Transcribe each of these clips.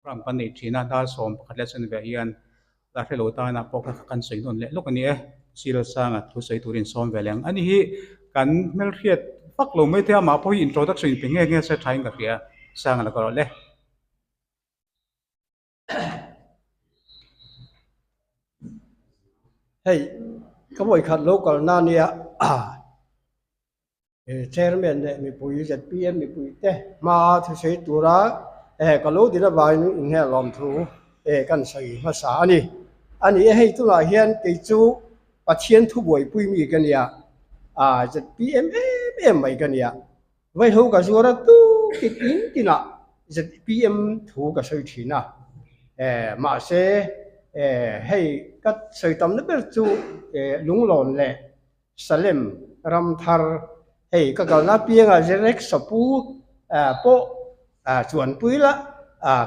Ram kan neih thin a, dar 11 leh chanve hian la hrelo tana pawh kha kan sawi nawn leh lawk a ni e. Sir Sanga thu sawi turin sawm ve leng a ni hi kan hmelhriat vak lo mai te amah pawh hi introduction in pe nge nge se thain ka hria. Sanga la ka rawh le. Hei ka vawikhat lo kalna nia Chairman leh mipui zpm mipui te hma thusawi tura ka lo din avangin inhnialawm thu kan sawi hmasa a ni. A ni e, hei tunah hian kei chu Pathian thu buaipui mi ka nia, zpm em em mai ka nia. Vaihlo ka zuar a tuk tin in tinah zpm thu ka sawi thin a, mahse hei ka sawi tamna ber chu lunglawn leh Salem ram thar hei ka kalna apiangah Zerek sapu pawh chuanpui la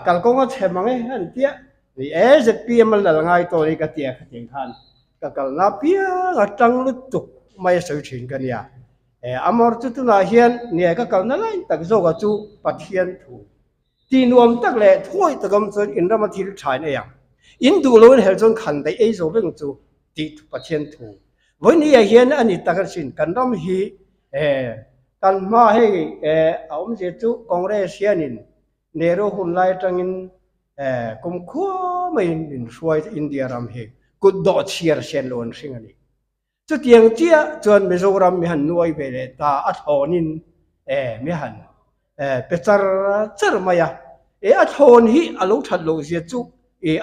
kalkawng a chhe mang e an tia ni e zpm a lal ngai tawh ni ka tia khatiang khan ka kalna apiang a tang lutuk mai a sawi thin ka nia amawr chu tunah hian nia ka kalna lai tak zawkah chu Pathian thu Tih nuam tak leh thuawih tak awm chuan in rama thil tha in ei ang. In duh lo in helh chuan khan daih ei zo veng chu tih thu Pathian thu. Vawiin ah hian a ni tak asin kan ram hi kan hma hei a awmzia chu Congress hianin Nehru hun lai atangin kumkhua maiin min hruai India ram hi kut dawh chhiar sen lo an hring a ni. Chutiang chiah chuan Mizoram mi han nuai ve leh ta a thlawnin mi han pe char char mai a. E a thlawn hi a lo that loh zia chu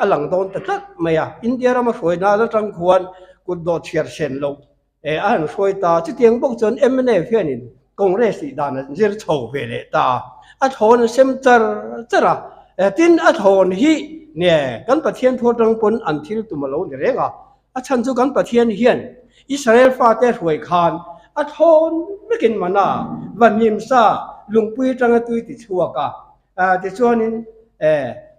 a lang dawn ta tlat mai a. India rama hruai nan atang khuan kut dawh chhiar sen loh a han hruai ta. Chutiang bawk chuan mnf hianin Congress tih dan an zir chho ve leh ta a. A thlawn a sem char char a. Tin a thlawn hi nge kan Pathian thu atang pawn an thil tum a lo ni reng a. A chhan chu kan Pathian hian Israel fate hruai khan a thlawn vekin mana va hnimsa lungpui atanga tui ti chhuak a, tichuanin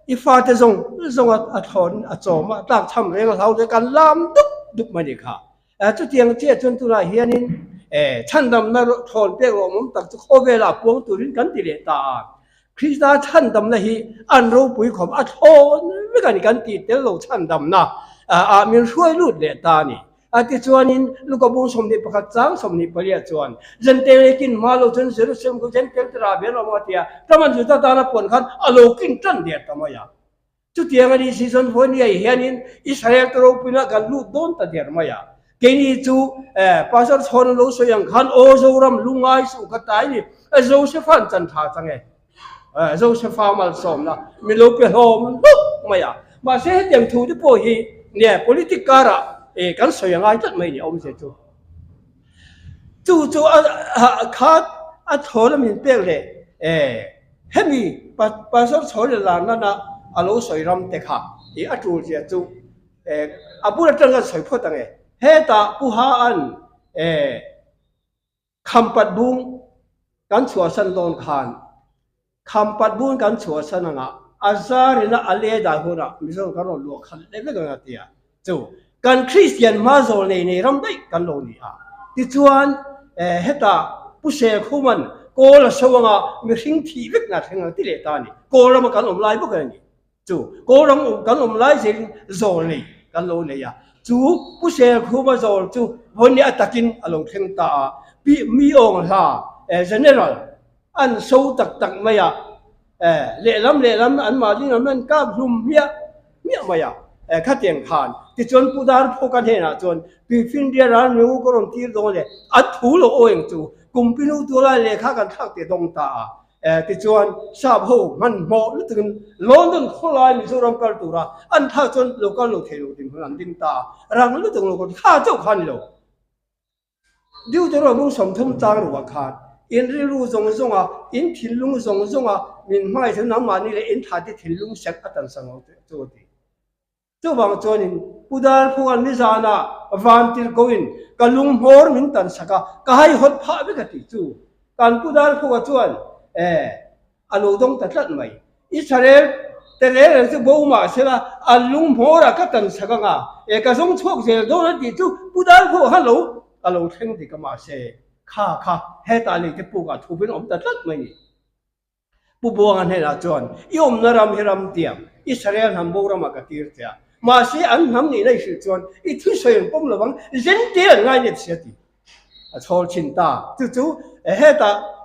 i fate zawng zawng a thlawn a chawm a, tlak chham reng a hlau te kan lam dup dup mai ni kha. Chutiang chiah chuan tunah hianin chhandamna thlawn pek rawhmawm tak chu khawvelah puang turin kan ti leh ta a. Krista chhandamna hi an ropui khawp a thlawn vek a ni kan tih tel lo chhandamna ah min hruai lut leh ta a ni. A tichuanin Luka bung 21 chang 24 chuan Jentail ei kin hma lo chuan Jerusalem khu Jentail te rah ve an awm a tia Taman Juda tana puan khan a lo kin tan der ta mai a. Chutiang a nih si chuan vawiin hianin Israel te ropuina kan lut dawn ta der mai a. Keini chu Pastor Chhawn lo sawi ang khan aw Zoram lungai suh ka tai ni Joseph-a'n chan tha chang e. Joseph-a malsawmna min lo pe hlawm hluk mai a. Mahse hetiang thu te pawh hi nge politic karah kan sawi a ngai tlat mai ni a awmzia chu. Chu chu a kha a thawl a min pek leh hemi Pastor Chhawn leh lar nana a lo sawi ram te kha i a tul zia chu a bul atang kan sawi phawt ang e. Hetah Pu Haa'n Khampat bung kan chhuahsan dawn khan Khampat bung kan chhuahsan anga a zarina a le dan hunah Mizoram kan rawn luah khat leh vek ang a ti a. Chu kan Kristian hma zawl nei nei ram daih kan lo ni a. Tichuan hetah Pu Selkhuman kawl a so anga mihring thih vek na thleng ang ti leh ta a ni. Kawl rama kan awm lai bawk a ni. Chu Kawlram awm kan awm lai zelin zawl nei kan lo nei a, chu Pu Selkhuma zawl chu vawiin a takin a lo thleng ta a, Pi Mi Aung Hla General an so tak tak mai a, lehlam lehlam an mahni lam an kap hlum hmiah hmiah mai a, khatiang khan tichuan Pu Darphawka hnenah chuan Tuifinria ral mingu ka rawn tir dawn le, a thu lo aw eng chu Kumpinu tualai lehkha kan thlak teh dawng ta a. Tichuan sap ho hmanhmawh lutukin London khawlai Mizoram kal tura an thlak chuan lo kal lo thei lo dinhmun an ding ta a, rang lutuk lo kal kha chauh kha a ni lo. Deuteronomy bung 30 chang ruah khan in rilru zawng zawnga, in thinlung zawng zawnga min hmangaih chu nangmahni leh in thate thinlung sek a tansak lo chu a ti. Chuvang chuanin Pu Darphuan nizanah Vantirhkoin ka lunghmawr min tan sak a, ka haihawt phah vek a tih chu kan Pu Darphua chuan eh a lo dawng ta tlat mai. Israel te reng reng chu bo mah sela an lunghmawrah ka tan sak anga eh ka zawng chhuak zel dawn a tih chu Pu Darphua kha lo a lo thleng dik a mahse kha kha hetah lei te pukah thu pawhin a awm ta tlat mai ni. Pu Buanga hnenah chuan, I awmna ram hi ram tiang, Israel hnam bo ramah ka tir che a. Mahse, an hnam nihna i hrilh chuan i thusawi an pawm lovang, zentir an ngai nep si a ti. A chhawl thin ta. Chu chu hetah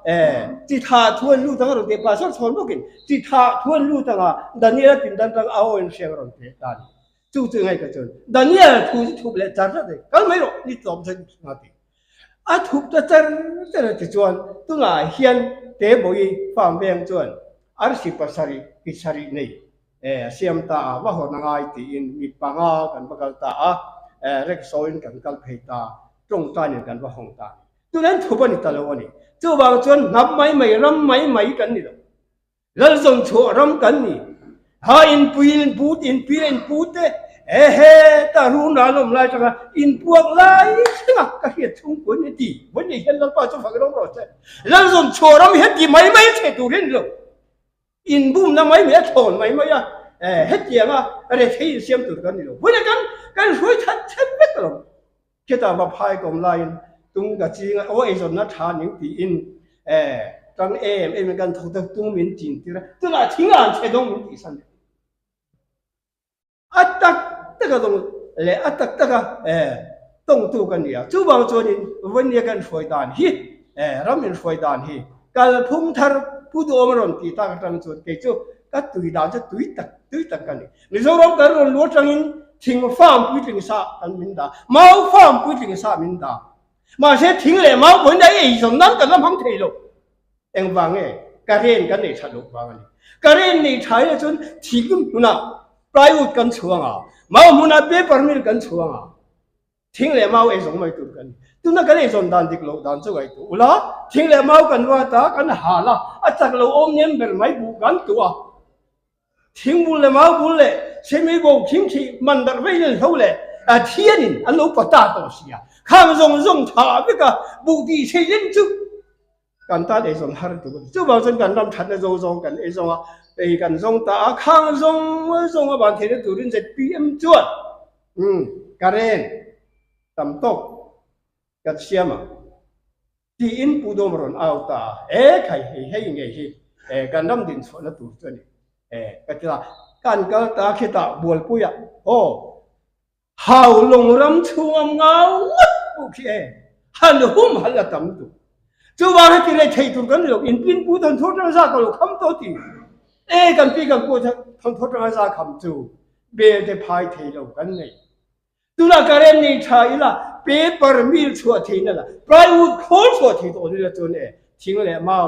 chi tha thu an lut anga rawn teh pastor chhawn bawkin chi tha thu an lut anga Daniel-a pindan tang a aw in hriang a rawn teh ta a ni. Chu chu ngaih ka chuan Daniel thu chu thup leh char zat a ni. Kal mai rawh, ni tlawm zet a ti. A thup ta char char a ti chuan tunah hian Tebawi farm veng chuan arsi pasarih ki sarih nei a siam ta a, va hawn a ngai tiin mi panga kan va kal ta a, rek sawiin kan kal phei ta, tawngtainin kan va hawng ta a ni. Tunah hian thup a ni ta lo a ni. Chuvang chuan hnap mai mai, ram mai mai kan ni lo. Lalzawn chhuah ram kan ni. Ha inpui in put inpi a inpu te ehe ta run ral awm lai tanga inpuak lai thlenga ka hriat chhung pawhin ni ti vawi nei hian Lalpa chu fak rawng rawh se. Lalzawn chhuah ram hian ti mai mai thei tur hi a ni lo. Inbumna mai mai a thlawn mai mai a hetianga rethei insiam tur kan ni lo. Vawi nei kan kan hruai that that vek lo. Khitah va phai kawm laiin tung ka ching a, aw eizawnna tha ning tiin tang em em in kan thawk deuh tung min chin tir a, tunah thing an chhe dawng min tihsan leh. A tak tak a dawng leh a tak tak a tawngtu ka ni a, chuvang chuanin Vawnia kan hruai dan hi ram inhruai dan hi kalphung thar Pu Duhawm a rawn tih tak atang chuan kei chu ka tui dan chu tui tak tui tak ka ni. Mizoram kan rawn luh atangin thing farm puitling sa kan min dah, mau farm puitling sa min dah. Mahse thing leh mau pawhin a eizawn nan kan la hmang thei lo. Engvang nge? Current kan nei that loh vang a ni. Current nei tha ila chuan thing hmunah plywood kan chhuang a, mau hmunah paper mill kan chhuang a. Thing leh mau eizawn mai tur kan ni. Tuna kan eizawn dan dik loh dan chu ngaihtuah ula, thing leh mau kan ruat a, kan hal a, a chak lo awm nem ber mai buh kan tuah a. Thing bul leh mau bul leh semi bo khing khi man darh vei nen hlo leh thianin an lo pata tawh si a, khang zawng zawng tha vek a, buh tih thei len chu kan tan eizawn har tur a ni. Chuvang chuan kan ram thatna zo zawng kan eizawng a, ei kan zawng ta a, khang zawng zawng a van theihna turin zpm chuan current tam tawk kan siam ang. Tiin Pu Dawm rawn au ta a, E khai hei hei ngei hi kan ram din chhuahna tur chu a ni e ka ti a, kan kal ta khitah Bualpuiah aw hau lawng ram chhunga ngau ngawt pawh khi e han hum hal a tam tur. Chuvang heti rei thei tur kan ni lo, in pin Pu Thanthaw tanga za ka lo kham tawh ti e kan pi kan pu Thanthaw tanga za kham chu bel te phai thei lo kan nei. Tunah current nei tha ila, paper mill chhuah theihna la, plywood khawl chhuah thei tawh ila chuan e, thing leh mau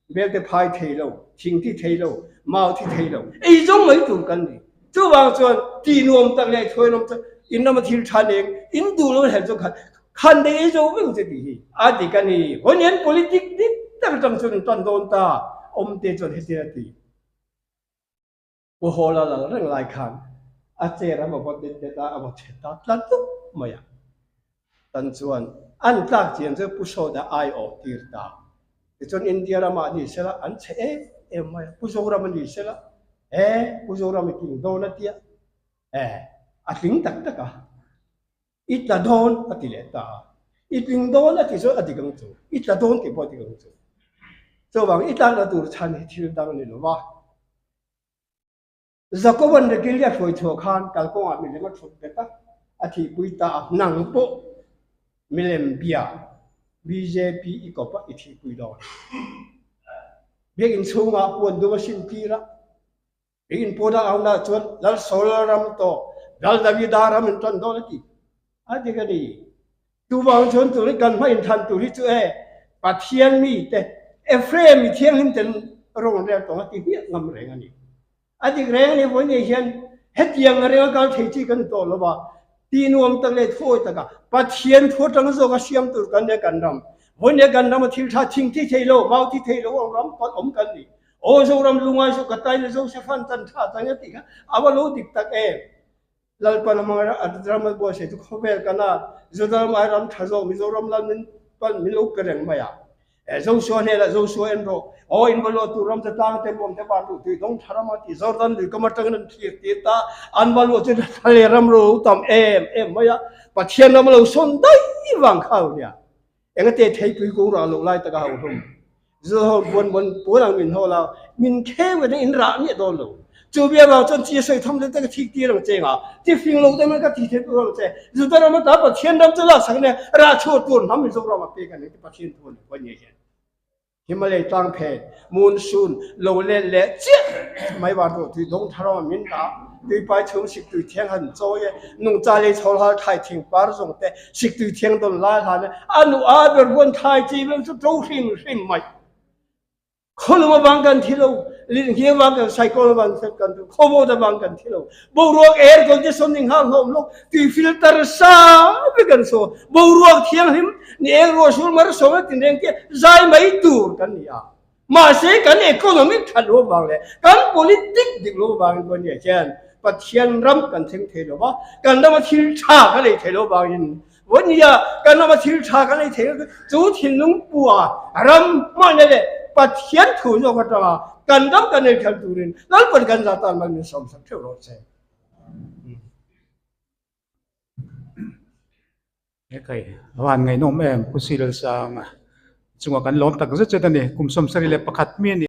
bel te phai thei lo, thing thi thei lo, mau thi thei lo, ei zawng mai tur kan ni. Chuvang chuan tih nuam tak leh thuai nawm tak in rama thil tha neng, in duh lo hel chu khan khan dei ei zo vek che tih hi a dik a ni. Vawiin politic dik tak atang chuan in tan dawn ta, awmte chuan hetiang a ti. Pu Hawla lal reng lai khan a chair a va vaw det det a, a vaw chhe ta tlat dup mai a. Tan chuan an tlak chian chu Pu Sawda ai awh tir ta. Tichuan India ramah ni sela an chhe em em mai a, Pu Zorama ni sela e Pu Zoram i tling dawn a tia e a tling tak tak a, i tla dawn a ti leh ta a, i tling dawn a ti chuan a dik ang chu, i tla dawn tih pawh a dik ang chu. Chuvang i tlakna tur chhan hi thil dang a ni lo va. Jakoban Regelia hruai chhuah khan kalkawngah milem a thut bet a, a thihpui ta a, nang pawh milem bia bjp i kawp a i thihpui dawn. Biakinn chhungah puan dum a sin tir a, biakinn puan a aunaah chuan Lal Saul ram tawh Lal Davida ram in tan dawn a ti. A dik a ni. Chuvang chuan tur hi kan hma inthan tur hi chu e Pathian mite Ephraim mi thianghlim ten rawn rel tawng a ti hmiah ngam reng a ni. A dik reng a ni vawi nei hian hetiang reng a kal thei chi kan tawh lo va, tih nuam tak leh thawi taka Pathian thu atang zawk a siam tur kan nia kan ram. Vawi nei kan ram a thil tha thing thi thei lo, mau thi thei lo ang ram pakhat awm kan ni. Aw Zoram lungai zawk ka taina Joseph an chan tha chang a tih kha a va lo dik tak em. Lalpan a hmang a ram a buaisei chu khawvel kan a, Juda ai ram tha zawk Mizoram lal min pan min lo pe reng mai a. Joshua hnenah Joshua en rawh, aw in va luah tur ram te tlang te nuam te van duh tui dawng tha ram a ti, Jordan lui kam atangin an thlir tir ta, an va luah chu thla ram ro lo tam em em mai a, Pathian ram a lo sawn daih vang kha nia. Engate theipui kung rah loh lai taka ho hlawm. Zu ho buan buan puan ang min haw la, min kheng ve in rah miah dawn lo. Chu bia vang chuan chi sawi tham te ka thik tir ang che nga, ti fing lo te man ka ti thei tur ang che. Juda ram ata Pathian ram chu lak sak nia rah chhuah tur hnam Mizoram a pek a ni ti Pathian thu a ni pawh ni hian. Himalay tlang phen, monsoon, lo let leh chiah mai van ruah tui dawng thar awm min dah. Tuipai chhung siktui thiang han chawi e, nungcha lei chhawr hal thai thing par zawng te siktui thiang dawn lai hlan e, a nu a ber huan thai chi vel chu to hrim hrim mai. Khawlung avang kan thi lo, lirnghing avang kan cycle avang kan thi, khawvawt avang kan thi lo. Boruak air conditioning hang hlawm lo, tui filter sa vek an saw. Boruak thianghlim ni eng ruah sur mar sawm a tinreng te zai mai tur kan ni a. Mahse kan economic that lo vang leh kan politic dik lo vangin pawh nia hian Pathian ram kan thleng thei lo va, kan rama thil tha kan ei thei lo vangin vawi nia kan rama thil tha kan ei thei lo chu thinlung pua ram hmanna leh Pathian thu zawk atanga kan ram kan ei thal turin Lalpan kan za tan mal min sawmsak theuh rawh se. He kai a van ngaihnawm em Pu Silalsanga chungah kan lawm tak zet zet a ni kum 71 mi a ni.